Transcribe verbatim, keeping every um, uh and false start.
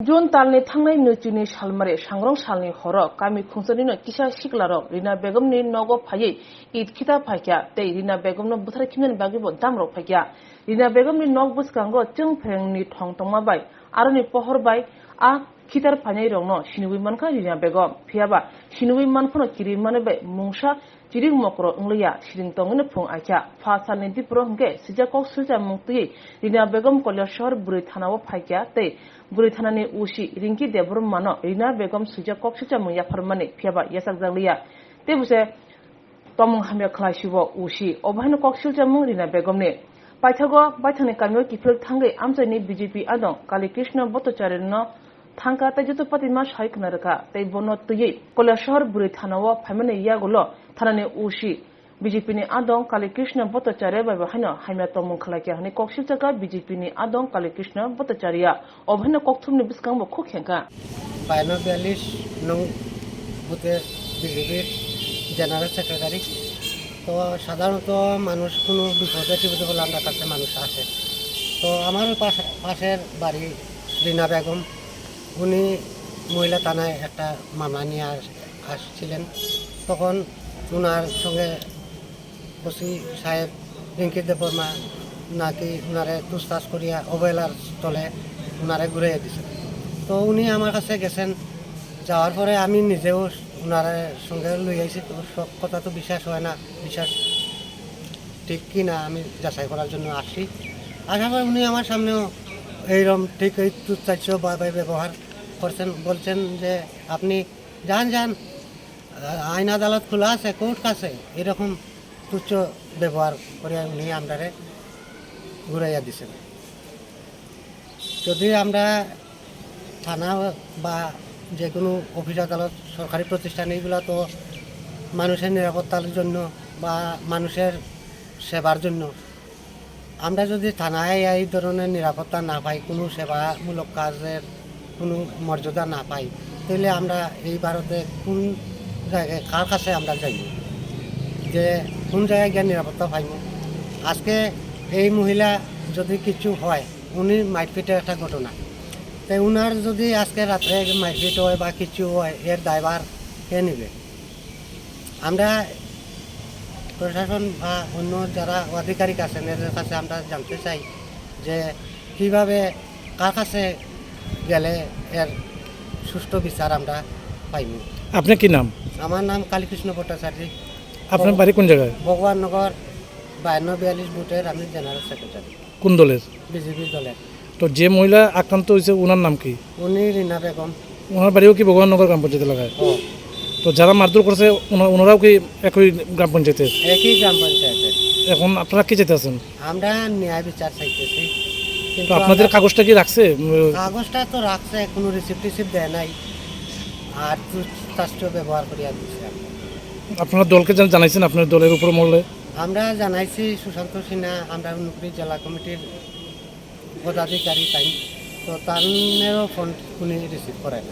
June talni thangnai nwichini salmari sangrong salni horo kami khungsanino kisa siklarok Rina Begumni nogo phaiwi it khita phaikha tei Rina Begumno buthar khimnani bagwibo damrok phaikha. Rina Begumni nok bwskango chwng phrengni thong tongma bai aroni pohor bai a khitar phainairokno sinugwi mankha Rina Begum. Phiyaba sinugwi manphano kiri mani bai mungsa chiring mokro wngliya, siring tongwino phung aikha. Pha salni dipro hwnkhe swijak kok silchamung twiwi Rina Begum Koilashahar bwrwi thanao phaikha tei bwrwi thanani O C Rinki Debbarmano Rina Begum swijak kok silchamung yapharmani phiyaba yachakjakliya. Tei bo se tongmung hamya khlai sibo O C, obo haino kok silchamung Rina Begumni. Paithago baithangni kamio kiphil thangwi amchaini B J P adong Kali Krishna Bhattacharya no thangkha tei joto patima sai khna rwkha tei bono twiwi Koilashahar bwrwi thanao phaimani yagulo thanani O C B J P ni adong Kali Krishna Bhattacharya bai bo haino hamya tongmung khlaikha hwnwi kok silchakha B J P ni adong Kali Krishna Bhattacharya. Obo haino kokthumni bwskango khuk khengkha. Baino biyalis nung bute B J P General Secretary. তো সাধারণত মানুষ কোনো বিপদে টিপদে হলে আমরা কাছে মানুষ আসে। তো আমার পাশে, পাশের বাড়ি রিনা বেগম, উনি মহিলা থানায় একটা মামলা নিয়ে আস-, আসছিলেন। তখন ওনার সঙ্গে ওসি সাহেব রিঙ্কি দেববর্মা নাকি ওনারে তুসতাস করিয়া অবহেলার তলে ওনারে ঘুরাইয়া দিছে। তো উনি আমার কাছে গেছেন, যাওয়ার পরে আমি নিজেও ওনার সঙ্গে লই আইছি। তো সব কথা তো বিশ্বাস হয় না, বিশ্বাস ঠিক কি না আমি যাচাই করার জন্য আসছি। আসার পরে উনি আমার সামনেও এইরকম ঠিক এই তুচ্ছাচ্ছ বা-, বা-, ব্যবহার করছেন, বলছেন যে, "আপনি যান, যান, আইন আদালত খোলা আছে, কোর্ট আছে।" এরকম তুচ্ছ ব্যবহার করে উনি আমরারে ঘুরাইয়া দিছেন। যদি আমরা থানা বা যে কোনো অফিস আদালত, সরকারি প্রতিষ্ঠান, এইগুলা তো মানুষের নিরাপত্তার জন্য বা মানুষের সেবার জন্য। আমরা যদি থানায় এই ধরনের নিরাপত্তা না পাই, কোনো সেবামূলক কাজের কোনো মর্যাদা না পাই, তাহলে আমরা এই ভারতে কোন জায়গায়, কার কাছে আমরা যাইব? যে কোন জায়গায় গিয়ে নিরাপত্তা পাইব? আজকে এই মহিলা যদি কিছু হয়, উনি মারপিটের একটা ঘটনা। তাই উনার যদি আজকে রাত্রে মারপিট হয় বা কিছু হয়, এর দায়ভার কে নেবে? আমরা প্রশাসন বা অন্য যারা আধিকারিক আছেন, এদের কাছে আমরা জানতে চাই যে কিভাবে, কার কাছে গেলে এর সুষ্ঠু বিচার আমরা পাইব। আপনার কি নাম? আমার নাম কালীকৃষ্ণ ভট্টাচার্য। আপনার বাড়ি কোন জায়গায়? ভগবাননগর বায়ান্ন বিয়াল্লিশ বুথের আমি জেনারেল সেক্রেটারি। কোন দলের? বিজেপি দলের। তো যে মহিলা আক্রান্ত হয়েছে, ওনার নাম কি? উনি রিনা বেগম। ওনার বাড়িও কি ভগবাননগর গ্রাম পঞ্চায়েত এলাকায়? ও। তো যারা মারধর করেছে, ওনা-, ওনারাও কি একই গ্রাম পঞ্চায়েতের? একই গ্রাম পঞ্চায়েতের। এখন আপনারা কি চাইতেছেন? আমরা ন্যায় বিচার চাইতেছি। কিন্তু তো আপনাদের আমরা কাগজটা কি রাখছে? উম, কাগজটা তো রাখছে, কোনো রিসিপ্ট টিসিপ্ট দেয় নাই। আর তুচ্ছতাচ্ছ ব্যবহার করিয়া দিচ্ছে। আপনারা দলকে জান-, জানাইছেন আপনার দলের উপর মহলে? আমরা জানাইছি সুশান্ত সিনহা, আমরা নুকরি জেলা কমিটির পদাধিকারী তাই, তো তানেরও ফোন উনি রিসিভ করেন।